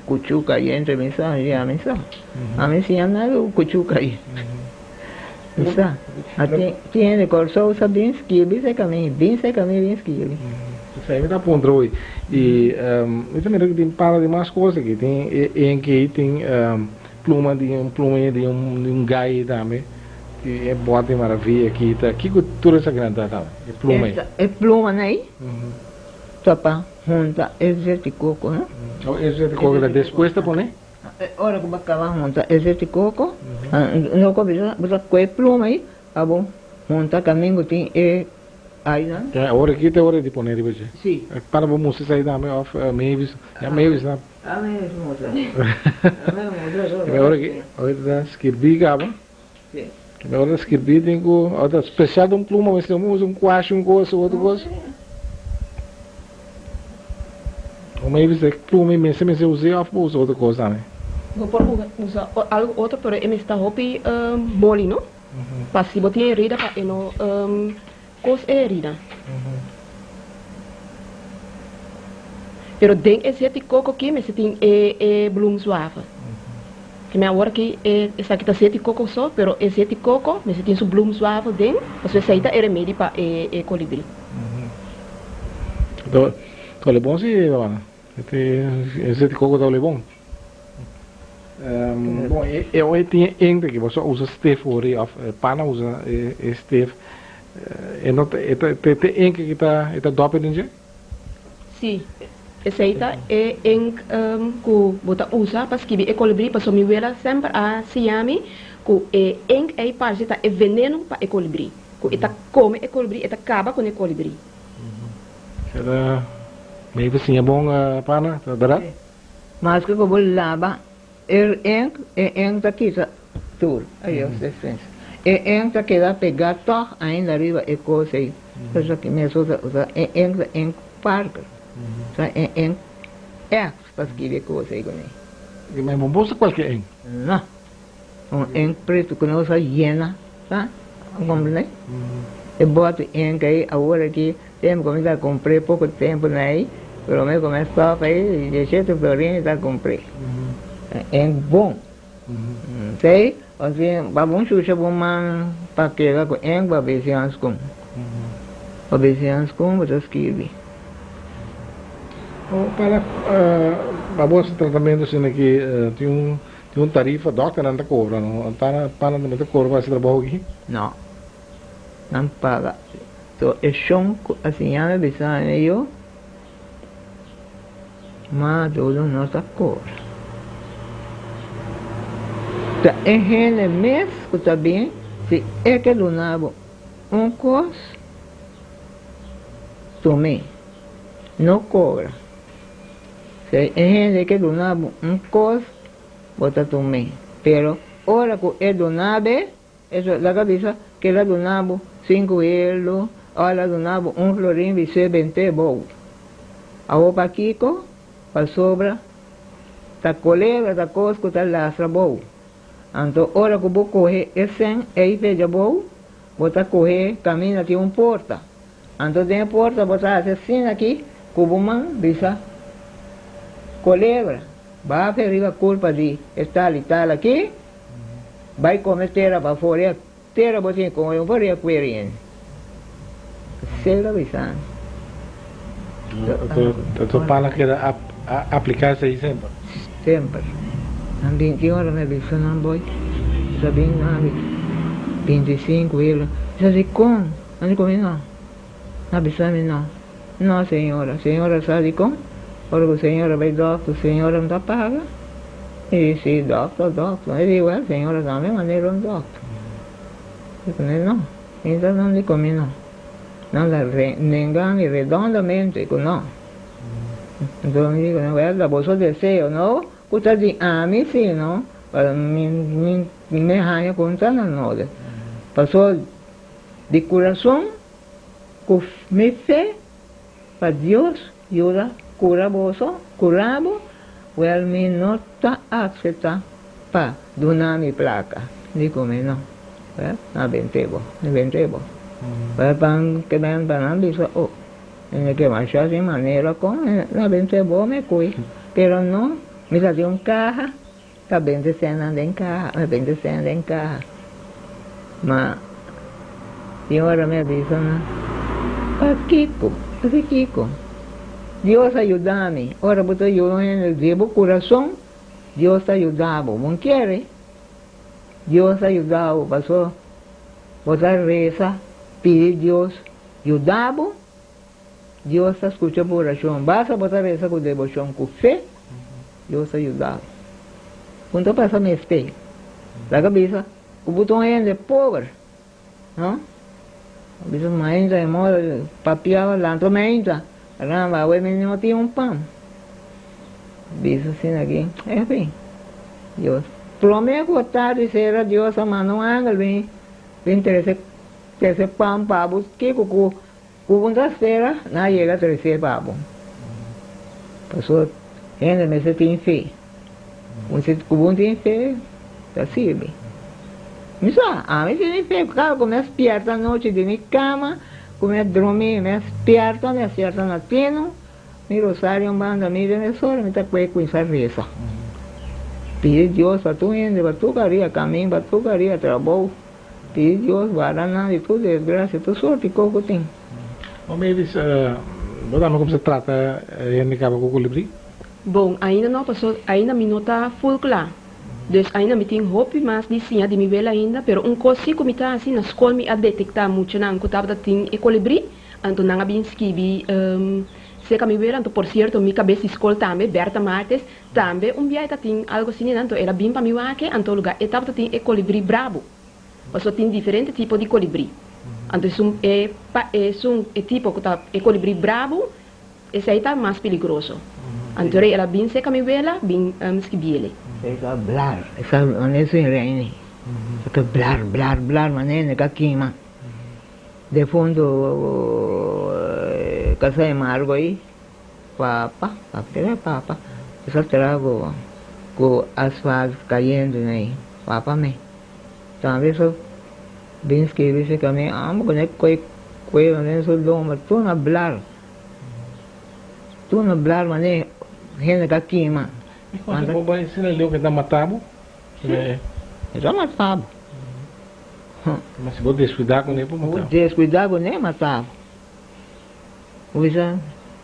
kuchu kayente mi sa i ami sa. Ami siña nada ku kuchu kayente. Mi sa. A tin tin hende Kòrsou sa bin skibi seka mi, bin seka mi bin skibi. Esei mi ta puntra hoy. I mi ta mira ku tin para di mas kos aki. Tin e enki, tin pluma di un pluma di un gai tambe. Tin e bòt di maravia aki ta. Kiko tur esakinan ta tambe? E pluma ei. E plumanan ei ta pa hunta e zet di koko, no? Oh, e zet di koko ta despues ta pone? Ora ku bo kaba hunta e zet di koko, no ku bo ta kohe pluma ei pa bo hunta kaminda ku tin e ainan. Ya, ora ki ta ora di pone riba dje? Si. Para bo mustra esei tambe òf Mavis? Ya Mavis na. A Mavis mustra. A Mavis mustra. E ora ki ora ta skirbí kaba. Si. E ora ta skirbí tin ku ora ta spesial ta un pluma mester usa un kuashi un kos otro kos. O Mavis e pluma ei mester mester us'é òf bo usa otro kos tambe? Bo por usa algu otro pero e mester ta hopi moli no. Pa si bo tin herida pa e no kos e herida. Pero den e zet di koko aki mester tin e e bloemzwavel. Ke mi awor aki e esaki ta zet di koko so, pero e zet di koko mester tin su bloemzwavel den, pasobra esei ta e remedi pa e e kolibri. Ta ta bon si, Giovanna. E zet di koko ta bon. Bon, e oi tin e ink aki, boso a usa stift ori of pana usa e stift. E no ta, e ta, te ink aki ta, e ta dòp den dje? Sí, esei ta e ink ku bo ta usa pa skibi e kolibrí, pasobra mi wela semper a siña mi ku e ink ei parse ta e veneno pa e kolibrí, ku e ta kome e kolibrí, e ta kaba ku e kolibrí. Keda maybe siña bon, pana, ta bèrdat? Maske ku bo laba e ink, e ink ta kita tur. Ayos despensa. E ink ta keda pegá tòg ainda riba e kos ei. Esaki mes usa usa e ink ta ink Parker. Ta e ink ègt pa skibi e kos ei kuné. Ma bo no usa kualke ink? No. Un ink pretu ku nos a yena, sa? Bo komprendé? E bòt ink ei awor aki tempu ku mi ta kumpr'é poko tempu na ei, promé ku mi a stòp ei, dieshete florin mi ta kumpr'é. Ink bon. Esei, pasobra pa bo shusha bo man pa keda ku ink bo a bisi hanskun. Bo a bisi hanskun bo ta skirbi. Para pa bo hasi tratamentu asina aki tin un tin un tarifa dòkternan ta kobra no? Pana pana tambe ta kobra pa hasi trabou aki? No, nan paga. So e shon ku a siña mi bisa mi yo, ma dodo no ta kobra. Ta e hende mes ku ta bin si e ke duna bo un kos, tum'é. No cobra. Si e hende ke duna bo un cos, bo ta tum'é. Pero ora cu e duna be, eso laga bisa cu el a duna bo cinco euro o el a duna bo un florin bis'é bent'é bou. Awor pakico? Pasobra ta colebra ta cos cu ta lastra bou. Anto ora cu bo coge e cen ey fecha bou, bo ta coge caminda tin un porta. Anto den e porta bo ta hasi asina aki ku bo man, bisa, Kolebra, bafe riba kulpa di e tal i tal aki, bai kome tera pafó, ria tera bo tin kome, bo ria kueri hende. Asel ta bisa mi. Anto pan a keda apliká esei semper? Semper. Nan binti ora mi a bisa nan boy, bisa bin nan 25 hilo, bisa dikon? Nan di ku mi no. Nan a bisa mi no. No, señora. Señora sa dikon? Ora ku señora bai dòkter, señora no ta paga? Mi di, si, dòkter, dòkter. Mi di, wèl, señora tambe manera un dòkter. Mi di ku mi no. Mi ta nan di ku mi no. Nan ta nenga mi redondamente ku no. Anto mi di ku nan, wèl, ta boso deseo, no ku ta di ami si, no. Pero mi, mi, mi haña ku no ta na nòde. Pasobra. Di kurason ku mi fe pa Dios yuda kura boso, kura bo, wèl mi no ta akseptá pa duna mi plaka. Di ku mi no. Wèl, nan a bent'é bo, mi bent'é bo. Wèl pan ke nan pa nan bisa, oh, mi ke masha sin manera kon nan a bent'é bo mi kui. Pero no, mi ta tin un kaha. Ta bente senan den kaha, mi bente sen den kaha. Ma tin ora mi a bisa nan, Pakiko? Hasi kiko? Dios a yuda mi. Ora bo ta yuda un hende di bo kurason, Dios ta yuda bo. Bo no kere? Dios a yuda bo pasobra bo ta resa pidi Dios yuda bo. Dios ta skucha bo orashon. Basta bo ta resa ku deboshon, ku fe, Dios ta yuda bo. Bo no ta pasa mester. Laga bisa ku bo ta un hende pober, no? Bisa mainta e moda papia lanta mainta, ramba awe mi no tin un pan. Bisa asina aki, enfin, Dios. Prome ku tardi sera Dios a manda un angel bin bin trese trese pan pa bo, kiko ku Ku bo ta spera nan a yega trese pa bo. Pasobra hende mester tin fe. Ku bo tin fe ta sirbi. Mi sa, ami tin fe. Kada ku mi a spierta anochi di mi kama, ku mi a drumi, mi a spierta, mi a spierta na tino, mi rosario un banda mi den e sora, mi ta kue kuminsá resa. Pidi Dios pa tur hende, pa tur karia kamin, pa tur karia trabou. Pidi Dios guarda nan di tur desgracia, tur sorti cos cu tin. Bo Mavis, bo tambe cuminsa trata hende caba cu colibri? Bon, ainda no, paso ainda mi no ta full cla. Dus ainda mi tin hopi mas di siña di mi wela ainda, pero un cos si cu mi ta haci, na scol mi a detecta muchanan cu tabata tin e colibri, anto nan a bin skibi cerca mi wela, anto por cierto mi cabes di scol tambe, Bertha Martes, Tambe un bia e ta tin algo asina anto el a bin pa mi wak anto lugar e tabata tin e colibri brabo pasobra tin diferente tipo di colibri anto esun e pa esun e tipo cu ta e colibri brabo esey ta mas peligroso anto rey el a bin seca mi wela bin skibiele. E ta blar, e sa manera su reini, e ta blar blar blar manera e ka kima. Defunto casa e margo ei. Papa, papa papa, esa trago cu asfalt cayendo nei, papa mi. Tambe so bin scribi si cami amo cu ne coy cuero den su lomba tur na blar, tur na blar mane hende ta kima. Y cuanto bo bay asina leu cu e ta mata bo? Si, e ta mata bo. Ma si bo descuida cu ne por mata bo. Bo descuida cu ne mata bo. Bo bisa.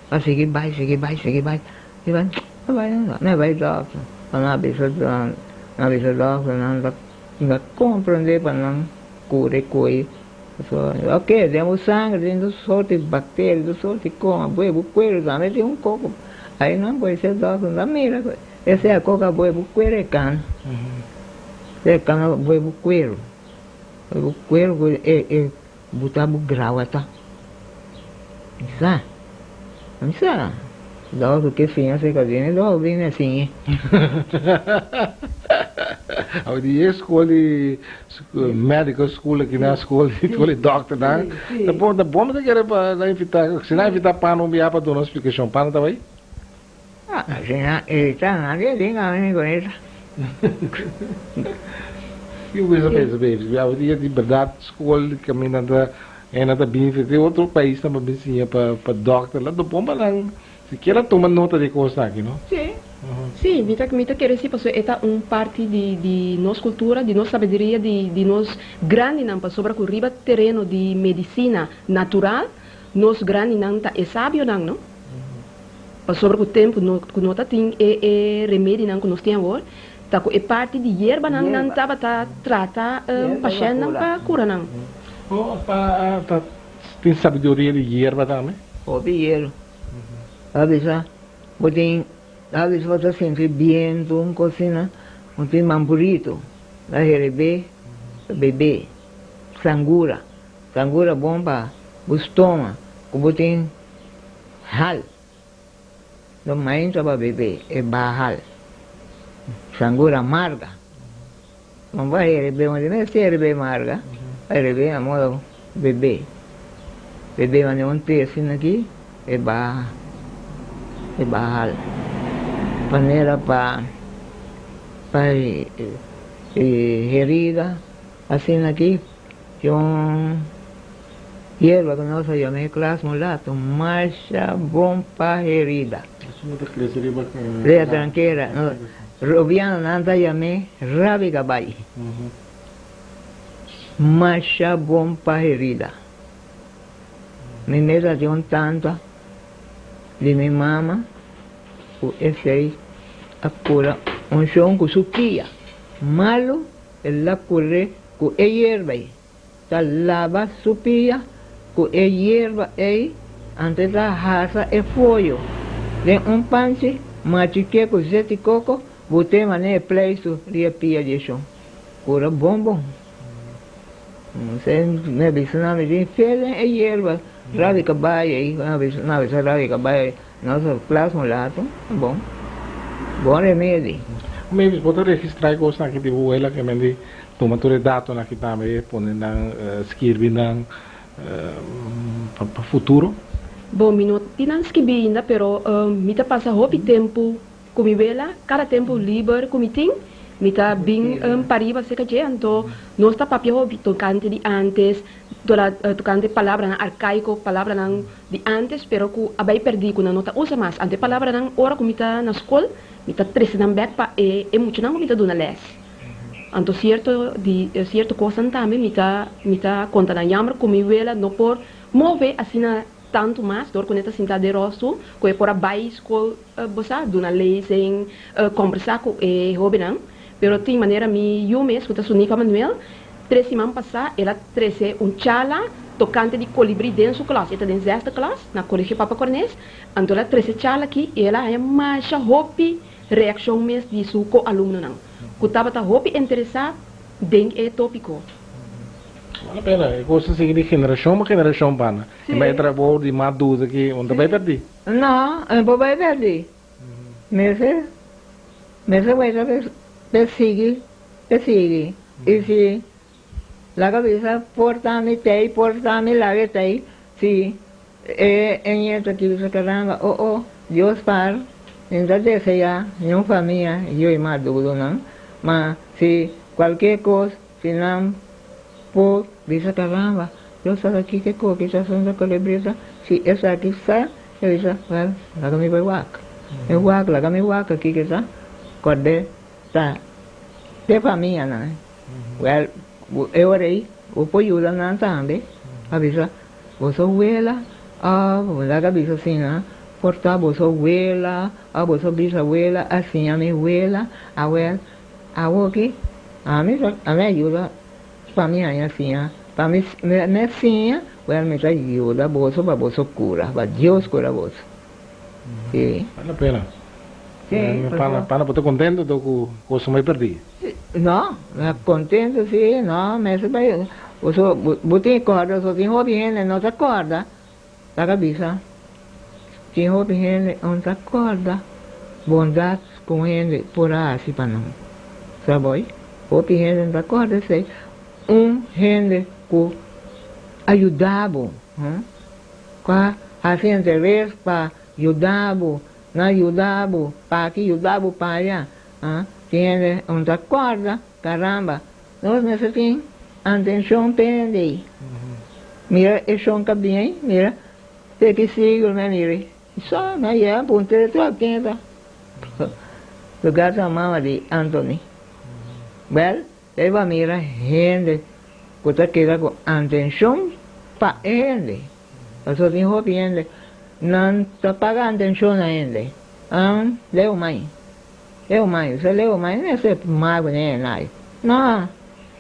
A sigui bai, sigui bai, sigui bai, sigui bai, a bai, mi a bai dòkter. Pa nan a bisa, nan a bisa dòkter, nan ta ta komprendé pa nan kura e koi. Pasobra, oke, den bo sanger tin tur sorti bakteria, tur sorti kon, a bue bo kueru tambe tin un koko. Ai nan por bisa dòkter, nan ta mira ku esei a koko a bue bo kueru e kan. E kan a bue bo kueru. Bue bo kueru ku e e. Bu ta bu grawata. Mi sa. Mi sa. Dòk ku ke siña serka di mi, dòk bini a siñ'e. Awe di e skol di medical school aki na skol di skol di dòkternan. Ta bon, ta bon mi ta kere pa nan invitá, si nan invitá Pano un bia pa duna un splikashon, Pano ta bai? Ah, si nan invitá nan dia tin kami ku esa. Yo pensa pensa baby, awe dia di berdad skol kaminda ta hende ta bini di otro paisnan pa bin siña pa pa dòkter la ta bon pa nan sikiera tuma nota di e kosnan aki no. Sí, sí, mi ta mi ta kere si pasobra e ta un parti di di nos kultura, di nos sabiduria, di di nos grandinan pasobra ku riba tereno di medisina natural nos grandinan ta e sabionan no. Pasobra ku tempu no ku no ta tin e e remedinan ku nos tin awor, ta ku e parti di yerbanan nan tabata trata pashèntnan pa kura nan. Oh, pa ta tin sabiduria di yerba tambe? Hopi yerba. A bisa bo tin, a bisa bo ta sinti bientu un kos asina, bo tin mampurito, ta herebé, ta bebé. Sangura, sangura bon pa bo stoma ku bo tin. Hal. Lo mainta pa bebe e bahal. Sangura marga. No pa herebe, un di mester herebe marga, pa herebe a modo bebe. Bebe manera un te asina aki, e baha, e bahal. Manera pa pa herida asina aki. Tin un yerba ku nos a yama e klas mulato, masha bon pa herida. Riba trankera. Rubianonan ta yam'é rabi kabai. Masha bon pa herida. Mi mes a tin un tanta di mi mama ku esei a kura un shon ku su pia malu, el a kur'é Ku e yerba ei ta laba su pia ku e yerba ei antes ta hasa e foyo den un panchi machiké ku zeti koko bot'é manera e pleistu di e pia di e shon kura bon bon. Mi a bisa nan mi tin fe den e yerba rabi kabai ei mi a bisa nan bisa rabi kabai ei nos a plas un rato bon bon remedi. Mavis bo ta registra e kosnan aki di bo wela ke men di Tuma tur e datonan aki tambe, pone nan, skirbi nan pa futuro. Bon, mi no tin nan skibí ainda, pero mi ta pasa hopi tempu ku mi wela, kada tempu liber ku mi tin, mi ta bin pariba serka dje, anto nos ta papia hopi tokante di antes, tokante palabranan arkaiko, palabranan di antes, pero ku a bai pèrdí, ku nan no ta usa mas. Anto e palabranan ora ku mi ta na skol, mi ta trese nan bèk pa e muchanan ku mi ta duna lès. Anto cierto di cierto cosnan tambe mi ta mi ta conta nan jammer cu mi wela no por move asina tanto mas door cu ne ta sinta den rolstoel cu e por a bay school bo sa duna lezing combersa cu e hobennan pero tin manera mi yu mes cu ta Sunifa Manuel tres siman pasa el a trece un chala tocante di colibri den su klas e ta den zesde klas na Colegio Papa Cornes anto el a trece chala aki y el a haya masha hopi Reakshon mes di su ko-alumnonan, ku tabata hopi interesá den e tópiko. Bale pena, e kos ta sigui di generashon pa generashon pana. E bai trabou di mas duda ki un ta bai pèrdí. No, e no por bai pèrdí. Mester, mester weta p'e sigui, p'e sigui. I si laga bisa por ta mi t'ei, por ta mi laga t'ei, si E ñeto aki bisa caramba, oh oh, Dios par, mi no ta desea niun famia yoi mas dudonan, ma si cualkier cos, si nan por bisa caramba, Dios sa aki ke koki ta sunda colebrita, si esaki sa, e bisa, well, laga mi bay wak, mi wak, laga mi wak aki ke ta, corde ta te famianan, well, e ora ei bo por yuda nan tambe, a bisa. Boso wela a laga bisa asina. Por ta boso wela o boso bisawela a siña mi wela, awel awoki ami ta ami a yuda pa mi haña siña, pa mi mi a siña, wel mi ta yuda boso pa boso cura, pa Dios cura boso. Si. Bale la pena. Si, Pana, pasobra. pana bo ta contento to cu cos no bay perdi. No, mi a contento si, no, mester bay, boso bo tin corda, so tin hopi hende no ta corda. Laga bisa, Tin hopi hende un ta corda bondad cu un hende por a haci pa nan. Sa boy? Hopi hende no ta corda esey. Un hende cu a yuda bo, cu a haci interes pa yuda bo, na yuda bo pa aki, yuda bo pa aya. Tin hende un ta corda, caramba, Nos mester tin antencion p'e hende ei. Mira e shon ka bin ei, mira, te ki siglo mi a mira ei. So, mi a yega puntra tur a ken ta. Lugar ta mama di Anthony. Wel, ei bo a mira hende ku ta keda ku antencion pa e hende. Pasobra tin hopi hende nan ta paga antencion na hende. Leu mai. Leu mai, se leu mai no mester magu ne nai. No,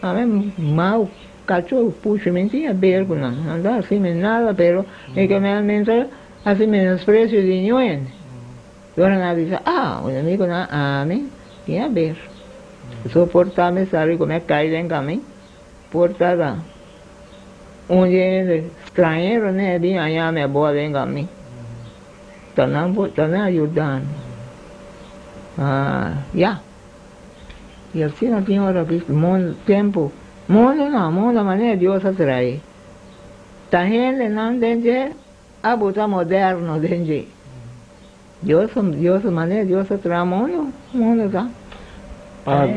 ami mau cacho pushi mi tin haber cu nan, nan ta haci mi nada pero mi ke mi mi ta haci menosprecio di niun hende. Y ora nan a bisa, ah, un amigo nan ami tin haber. Soporta mi sabi cu mi a cay den camin, por ta ta un di hende stranhero ne bin haña mi a boa den camin. Ta nan por ta nan a yuda mi. Ah, ya. Y asina tin ora ki mundo, tempo, mundo no, mundo manera Dios a trae. Ta hendenan den dje a buta moderno den dje. Dios, Dios, manera Dios a traha mundo, mundo ta. Ah,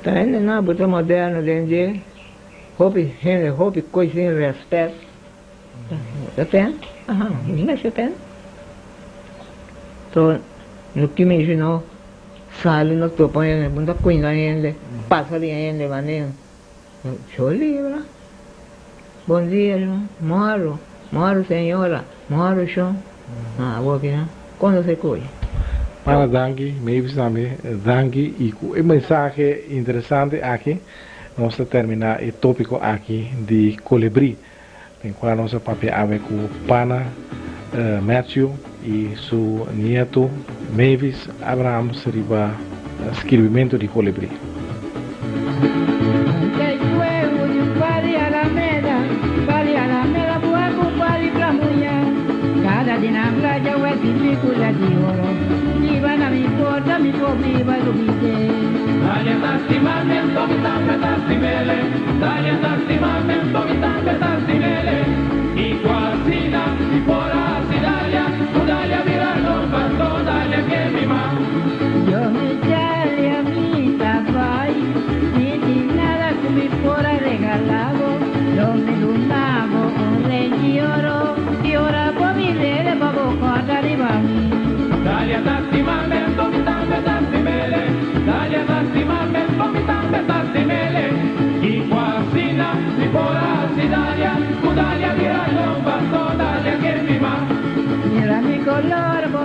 Ta hendenan a buta moderno den dje. Hopi hende, hopi koe sin respet. Ta pen? Aha, mi mester pen. So, no ki mishi no sali no topa hende, bo no ta cuinda hende, pasa di hende manera. Yo libra. Bon dia, shon. Moro, moro señora, moro shon. Ah, awor ki nan, cuando se coge? Pana danki, Mavis tambe danki y cu e mensahe interesante aki nos ta termina e topico aki di colibri. Den kua nos a papia awe ku Pana Matthew i su nietu Mavis Abrahams riba skirbimentu di kolibrí.